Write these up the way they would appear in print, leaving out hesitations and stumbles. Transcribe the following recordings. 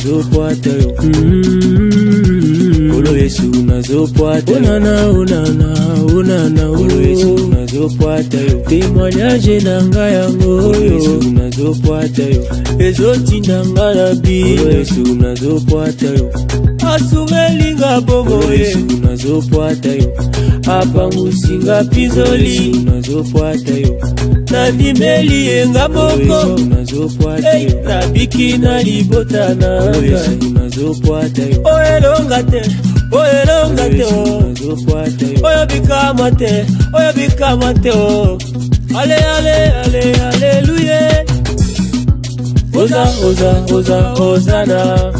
nazopwata yo. Nkolo Yesu nazopwata yo. Onana, onana, onana, Nkolo Yesu nazopwata yo. Témoignage na ngai yango Nkolo Yesu nazopwata yo. Ezotinda nga na bino. Nkolo Yesu nazopwata yo. Asungeli nga bomoye. Yesu nazopwata yo. Apangusi nga pizoli. Nazopwata yo. Nandimeli ye nga moko. Nazopwata yo. Nabiki na libota na ngai. Nazopwata yo. Oyo elonga te, oyo elonga te, nazopwata yo. Oyo bikamwa te, oyo bikamwa te, oh. Ale, ale, ale, aleluya. Oza, oza, oza, ozana.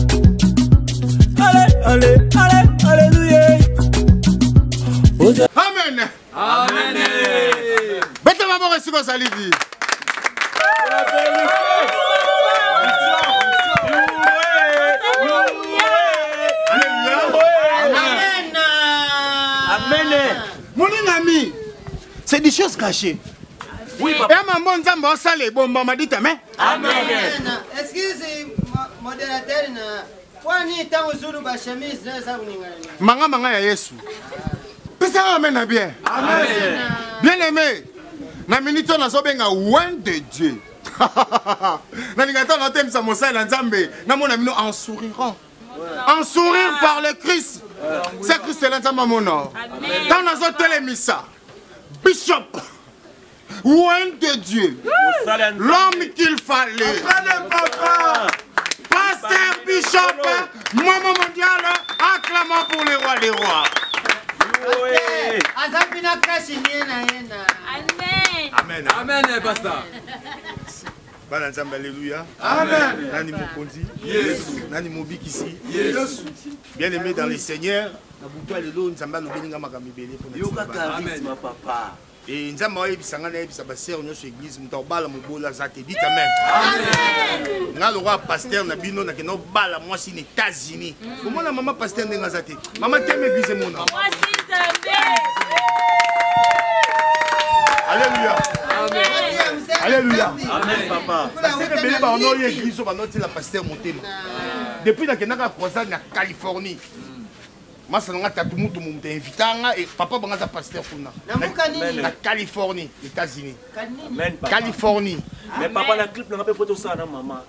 Ale, ale, ale, aleluya. Oza. Amen. Amen. Beta maboko esika ozali di. Amen. Moningami, c'est des choses cachées. Oui, papa. Ya mambo nzambe osala ebombama dite amen. Amen. Excuse modérateur na kwani ntango zulu ba chemise na eza koningana. Manga manga ya Yesu. Pesaka amen na bien. Amen. Bien aimé. Na minute oyo nazobenga oint de Dieu. Nalinga ntango natemisa mosali na Nzambe, namona bino en souriant. En sourire par le Christ. C'est Christ la Nzambe amona. Ntango nazotelemisa Bishop oint de Dieu. L'homme qu'il fallait. Pasteur Bishop, Maman mondiale, acclamons pour le roi des rois. Aza mpina kasi nie na ye na. Amen. Amen. Amen, pasteur. Bana Nzambe, alléluia. Amen. Nani mokonzi? Yesu. Nani mobikisi? Yesu. Bien aimé dans le Seigneur, na butu ya lelo Nzambe alobeli nga makambo ebele mpo na Yoka tina bana. charisme, papa. E Nzambe ayebisa nga nayebisa ba sœur nyonso église moto akobala mobola aza te. Dites amen. Nga lokola pasteur na bino nakenda kobala mwasi na États-Unis. Omona mama pasteur ndenge aza te. Mama teme église emona. Mwasi Nzambe. Alléluia. Alléluia. Amen, papa. Pasteur ebele bango oyo église oyo banotela pasteur motema. Depuis nakendaka croisade na Californie. Masa na nga tatu mutu moto invita nga et papa banga za pasteur kuna. Na mboka nini? Na Californie, États-Unis. Amen, papa. Californie. Mais papa, na clip na nga pe photo ça na maman.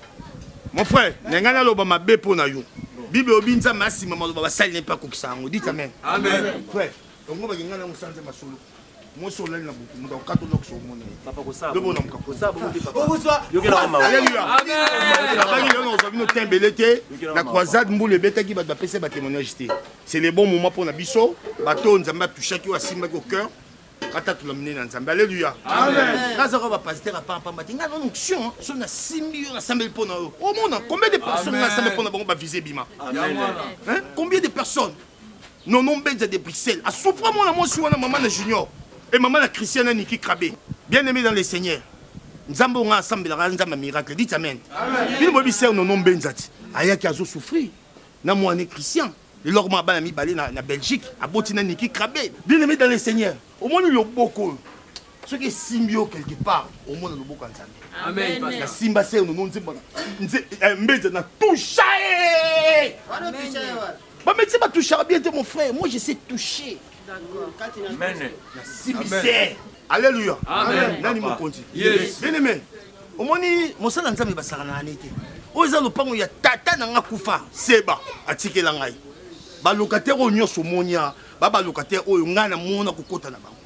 Mon frère, na nga naloba mabe mpo na yo. Bible obi Nzambe asima maloba basali ne mpe akokisa yango. Dites amen. Amen. Frère, yango bakenga na mosala Nzambe masolo. Mwasi olali na butu, moto akokata olokisa omona ye. Papa, kosala Lobo bongo. na mokako. Kosala bongo te, papa. Okozwa. Yokela mama. Alléluia. Amen. Nabaki lelo nakozwa bino te ebele te. Na croisade mbula ebetaki bato bapesa ba témoignage te. C'est le bon moment mpo na biso bato oyo Nzambe atushaki oyo asimbaki au cœur katatola minene na Nzambe. Alléluia. Amen. Nazaka ba pasteur apamba te. Nga na onction so nasimbi yo nasambeli mpo na yo. Omona combien de personnes Amen. nga nasambeli mpo na bango ba vise bima. Amen. Hein? Combien de personnes? Nono Mbenza de Bruxelles. A souffré mon amour sur maman na Junior et maman na Christiane na Niki Krabé. Bien aimé dans le Seigneur. Nzambe nga asambelaka Nzambe miracle. Dites amen. Bino boyebi sœur Nono Mbenza ti. Ayaki azo souffrir na mwana Christian. Lelo akoma bana mibale na Belgique, aboti na Niki Krabé. Bien aimé dans le Seigneur. Omoni loboko oyo. Soki esimbi yo quelque part, omona loboko ya Nzambe. Amen, pasteur. Na simba sœur Nono Nzemba na Mbenza na toucha ye. Wana toucha ye wapi? Ba médecin ba touchera bien te mon frère. Moi je sais toucher. D'accord. Kati na Amen. Na simbi sœur. Alléluia. Amen. Nani Papa. mokonzi? Yesu. Bien aimé. Omoni mosala Nzambe basaka na ane te. Oyo eza lopango ya tata na nga kufa. Seba atikela ngai. Ba locataire oyo nyonso omoni ya, ba locataire oyo ngai na mona kokota na bango.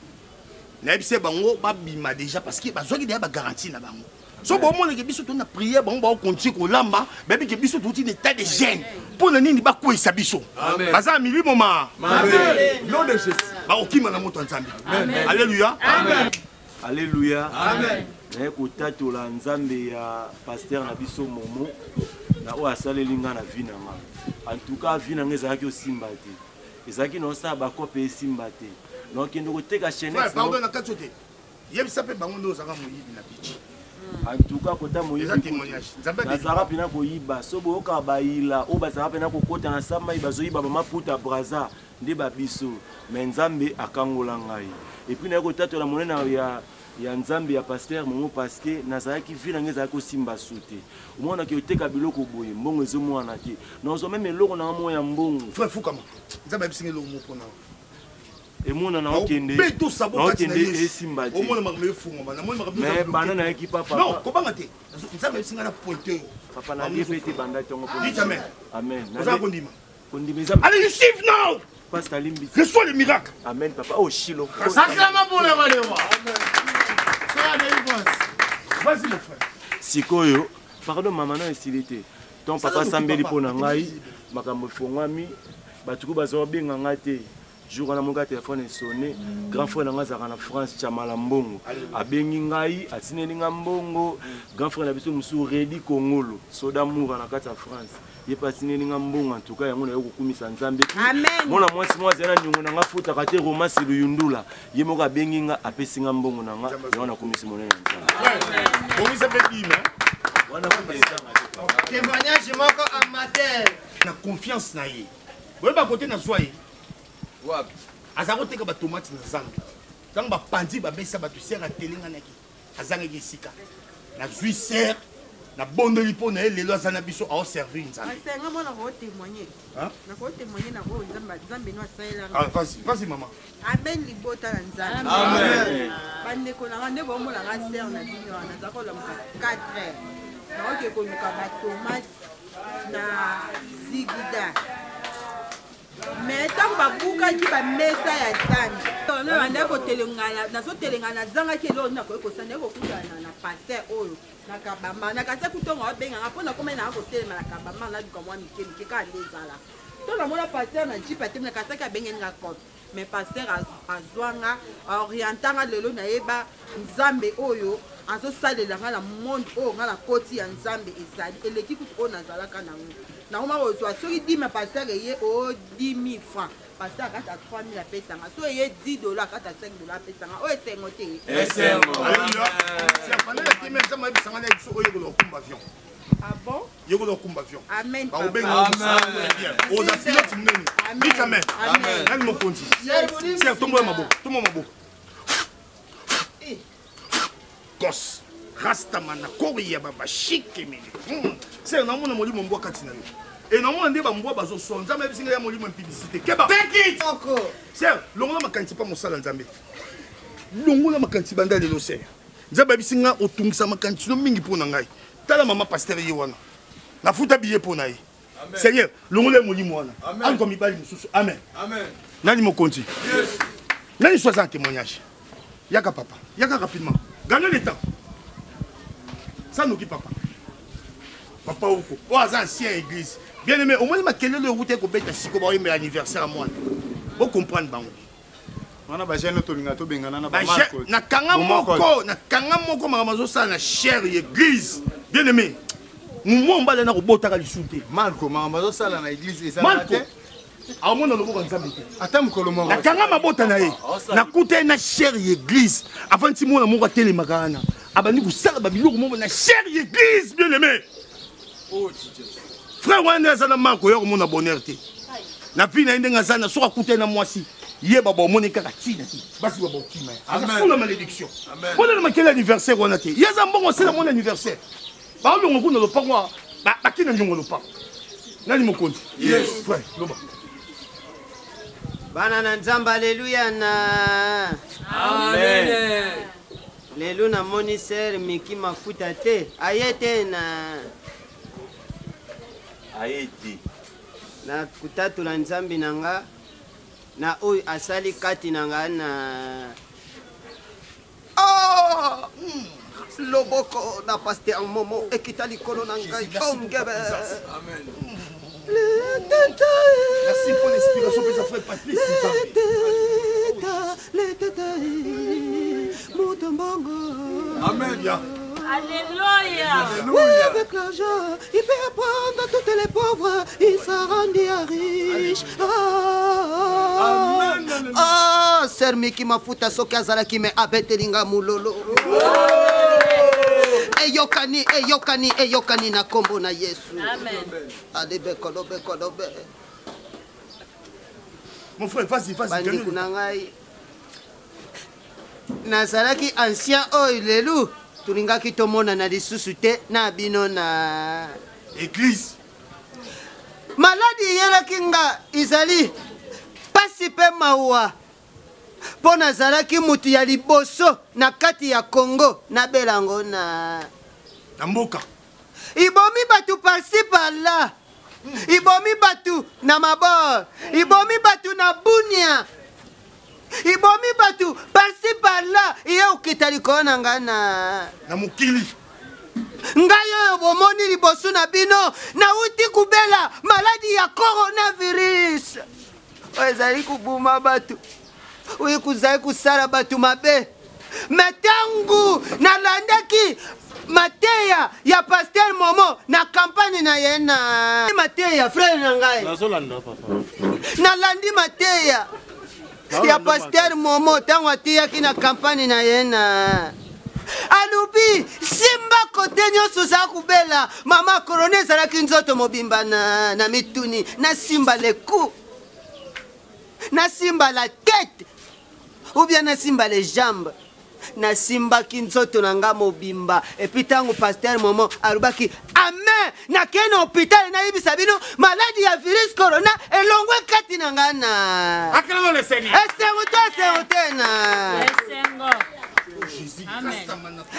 Nayebise bango babima déjà parce que bazwaki déjà ba garantie na bango. So bomona ke biso tona prière bango ba continuer kolamba, bayebi ke biso touti état de gêne. Pona nini bakweyisa biso? Amen. Baza na milimo ma. Amen. Nom de Jésus. Bakokima na moto ya Nzambe. Alléluia. Amen. Alléluia. Amen. Naye kotatola Nzambe ya pasteur na biso Momo na oyo asaleli nga na vie na nga. En tout cas vie na nga ezalaki osimba te. Ezalaki na osala bakope esimba te. Nakokende koteka chaîne. Frère, pardon na kati te. Yebisa pe bango nde ozalaka moyibi na beach. En tout cas kota moyibi. Eza témoignage. Nzambe adeli. Nazalaka mpena koyiba. So boyokaka bayila oyo bazalaka mpena kokota na samai bazoyiba ba maputa Brazza nde ba biso. Mais Nzambe akangola ngai. Et puis naye kotatola monene ya Ya nzambe ya pasteur Momo parce que nazalaki vie na ngai ezalaki kosimba su te. Omonaki oteka biloko boye mbongo ezomonana te. Nazwa meme eloko na ngai moko ya mbongo. Frère fukama. Nzambe ayebisi ngai eloko moko na emonana okende okende esimba te. Omona makambo efungwama. Namoni makambo Mais banda nayaki pa papa. Non, kobanga te. Nzambe ayebisi ngai na pointe yo. Papa na lié pe te banda tongo. Dites amen. Amen. Oza kondima. Kondima eza. Allez, receive now. Pasteur Limbi. Reçois le miracle. Amen papa. Oh Shilo. Acclama pour le roi des rois. Sois la délivrance. Vas-y mon frère. Sikoyo, pardon maman na esili te. Ton papa asambeli mpo na ngai, makambo efongwami, bato ko baza babenga ngai te. Jour wana moka telefone esonne, grand frère na ngai azalaka na France, Chamala Mbongo. Abengi ngai, atineli ngai mbongo. Grand frère na biso mosusu Redi Kongolo, soda Mura na kati ya France. Ye mpe atineli nga mbongo en tout cas yango naye kokumisa Nzambe. Amen. Mwana mwasi mwa azali na niongo na nga futaka te Romasi Luyundula. Ye moko abengi nga apesi nga mbongo na nga yango nakumisi monene ya Nzambe. Bongisa mpe dime. Wana kuta ezanga te. Témoignage moko amateur. Na confiance na ye. Boyeba kote na zwa ye. Wapi? Aza koteka ba tomate na zando. Ntango bapanzi babesa bato sere atelenganaki. Azangaki esika. Nazwi sere nabondeli mpo na ye lelo aza na biso aoservir Nzambe. Pasteur, nga mwana ko témoigner. Hein? Na ko témoigner na oyo Nzambe Nzambe no asalela nga. Ah, vas-y, vas-y maman. Amen libota na Nzambe. Amen. Bandeko na nga nde bomona nga sœur na bino wana naza kolamuka 4 heures. Naoke koluka ba tomate na zigida. Mais ntango babukaki bamesa ya zando nabandaki kotelengana, nazotelengana, nazangaki eloko nini nakoki kosala, naye kokutana na pasteur oyo na kabamba, na kati ya kutonga babenganga mpo nakomai nanga kotelema na kabamba, naluka mwa mike mike kaka nde ezala to namona pasteur na jipe atelemi na kasaki abengeli nga cope, mais pasteur azwa nga aorienta nga lelo nayeba Nzambe oyo azosalela nga na monde oyo nga na koti ya Nzambe ezali eleki kutu oyo nazalaka nango. Nakoma kozwa soki dime pasteur eye o 10000 francs, pasteur akata 3000 apesa nga, so eye 10 dollars akata 5 dollars apesa nga. Oyo esengo te? Esengo. Alléluia. C'est pendant la première nzambe ayebisa nga na biso oyo yekola kokumba avion. Ah bon? Yekola kokumba avion. Amen, papa. Bakobenga yo mosala ya bien. Oza pilote monene. Amen. Dites amen. Amen. Nani mokonzi? Sœur, tombola maboko. Tombola maboko. Gos. Rastamana kori ya baba shike mele. Sœur, namona molimo mbwa kati na yo. Et namona nde bambwa bazoswa. Nzambe ayebisi ngai ya molimo impudicité. Keba. Take it. Sœur, longola makanisi pa mosala Nzambe. Longola makanisi banda lelo sœur. Nzambe ayebisi ngai otungisa makanisi no mingi mpo na ngai. Tala mama pasteur ye wana. Nafuta billet mpo na ye. Seigneur, longola ye molimo wana. Aluka mibali mosusu. Amen. Amen. Nani mokonzi? Yes. Nani so aza na témoignage? Yaka papa, yaka rapidement. Gagnez le temps. Sanoki papa. Papa oko. Oyo aza ancien église. Bien aimé, omoni makelele oyo euti kobeta siko baoyembela anniversaire ya mwana. Bo comprendre bango. Wana ba jeune tolinga tobengana na ba Marco. Na kanga moko, na kanga moko makambo azosala na chair ya église. Bien aimé. Mwa mobali na kobotaka lisusu te. Marco makambo azosala na église ezalaka Marco. te. Aomona loboko ya Nzambe te. Ata mokolo moko. Nakanga mabota na ye. Nakuta ye na chair ya église. Avant ti mwana moko atelemaka wana. Abandi kosala ba biloko moko na chair ya église, bien aimé. Oh Jesus. Frère wana nde aza na Marco ya komona bonheur te. Na vie na ye ndenge aza na soki akuta ye na mwasi ye baba omoni kaka ntina te basi baba okima ye aza sous la malédiction. Mpona na makele anniversaire wana te ye aza mbongo asala mwana anniversaire baolongo kuna lopango bakina niongo lopango nani mokonzi? Yes. Frère loba. Bana na Nzambe, aleluya na Amen. Lelo namoni sœur Miki mafuta te aye te na Aye te. Na kotatola Nzambe na nga na oyo asali kati na nga na Ah! Loboko na pasteur Momo ekita likolo na ngai. Ongebe. Amen. Merci pour l'inspiration pesa frère Patrice Nzambe. Amen. Ya. Alléluia. Oui, avec l'argent, il peut apprendre à toutes les pauvres, il s'en rendit à riche. Ah, Amen. Ah, sœur Miki Mafuta soki azalaki me abeteli nga mololo. Eyokani, eyokani, eyokani na kombo na Yesu. Amen. Alebe kolobe kolobe. Mon frère, vas-y, vas-y. Bandeko na ngai. Nazalaki ancien oyo lelu tolingaki tomonana lisusu te na bino na église. Maladi eyelaki nga ezali pasi mpe mawa mpo nazalaki motu ya liboso na kati ya Congo nabela yango na mboka. Ibomi bato parci par là, ibomi bato na mabor, ibomi bato na Bunia, ibomi bato parci par là, iye okita likolo na ngai na mokili. Ngai oyo bomoni liboso na bino nauti kubela maladi ya coronavirus oyo ezali koboma bato, oyo kozali kosala bato mabe. Me ntango nalandaki mateya ya pasteur Momo na kampagne na ye na mateya frère na ngai, nalandi mateya ya pasteur Momo ntango ateyaki na kampagne na ye na alobi simba kote nyonso oza kubela mama korona ezalaki nzoto mobimba na mituni, nasimba le cou, nasimba la tête ou bien nasimba les jambes. Nasimbaki nzoto na nga mobimba. Et puis ntango pasteur Momo alobaki amen, nakei na hôpital nayebisa bino maladi ya virus corona elongwe kati na nga na Acclamons le Seigneur. Esengo te, esengo te na Esengo.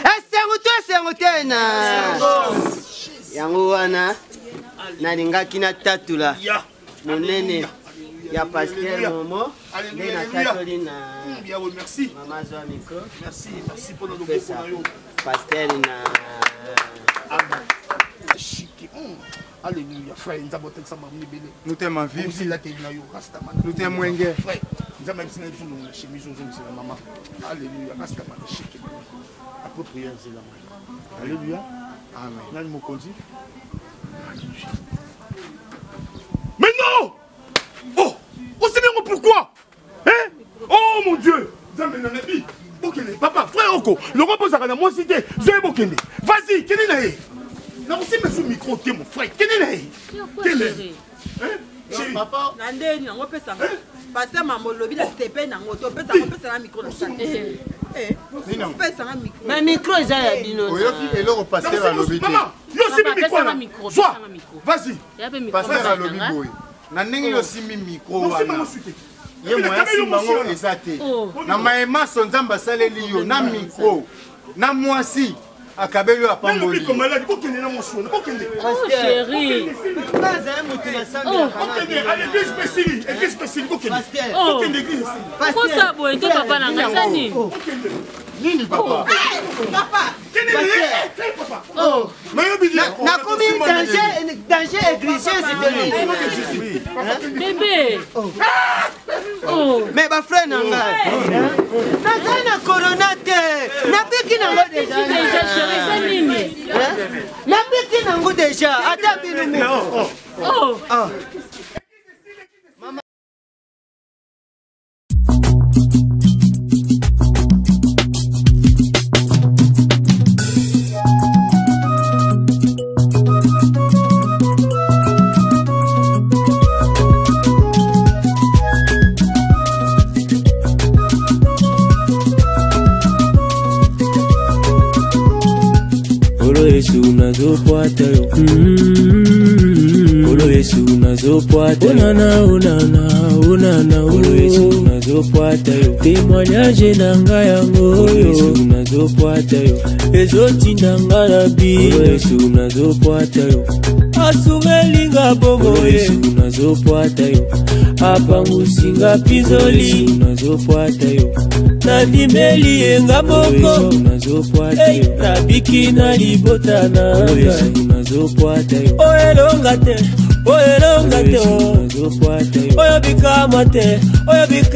Esengo te, esengo te na yango wana nalingaki natatula monene ya pasteur Momo nde natatoli na Merci. Mama zwa micro. Merci, merci pour le loboko na yo. Pasteur na Amen. Chiki. Alléluia. Frère, nzambe otekisa mamu ebele. Nous t'aimons vivre. Ozilateli na yo, Rastaman. Nous t'aimons wenge. Frère, nzambe ayebisi na biso longola chemise ozongisela mama. Alléluia. Rastaman chiki. Après prière zela. Alléluia. Amen. Nani mokonzi? Mais non! Oh! On sait bien pourquoi! Hein? Oh mon Dieu! Nzambe na nabi! Bokende, papa, frère Oko, le roi posaka na mwasi te, zoye bokende. Vas-y, kende na ye. Na kosimba sous micro te mon frère, kende na ye. Kende. Hein? Chérie. Papa, na ndeni yango opesanga pasteur Mambo lobi na sepe nango to opesanga opesanga micro na sala. Opesanga micro. Mais micro eza ya bino. Oyoki eloko pasteur alobi te. Maman, yo osimbi micro wana. Zwa. Vas-y. Pasteur alobi boye. Na ndenge yo osimbi micro wana. Ye moya asimba yango eza te. Na maemaso Nzambe asaleli yo na micro na mwasi akabeli oyo apamboli. Bokende na mwasi wana, bokende. Chérie. Bokende à l'église Pesili, église Pesili, bokende. Bokende église Pesili. Kosa boye te papa na ngai eza nini? Nini papa? Papa. Kende papa. Oh. Nakomi danger, danger église Bébé. Oh. Mais ba frère na ngai. Naza na corona te. Nabiki nango déjà. Déjà chérie eza nini? Nabiki nango déjà. Ata bino mo. Oh. Ah. Kolo Yesu nazopwata yo. Kolo Yesu nazopwata yo. Onana onana onana Kolo Yesu nazopwata yo. Témoignage na ngai yango Kolo Yesu nazopwata yo. Ezotinda nga na bino. Kolo Yesu nazopwata yo. Asumelinga bongo Kolo Yesu nazopwata yo. Apangusinga pizoli nazopwata yo. Nandimeli ye nga moko nabiki na libota na ngai oyo elonga te, oyo elonga te, oyo bikamwa te, oyo bika.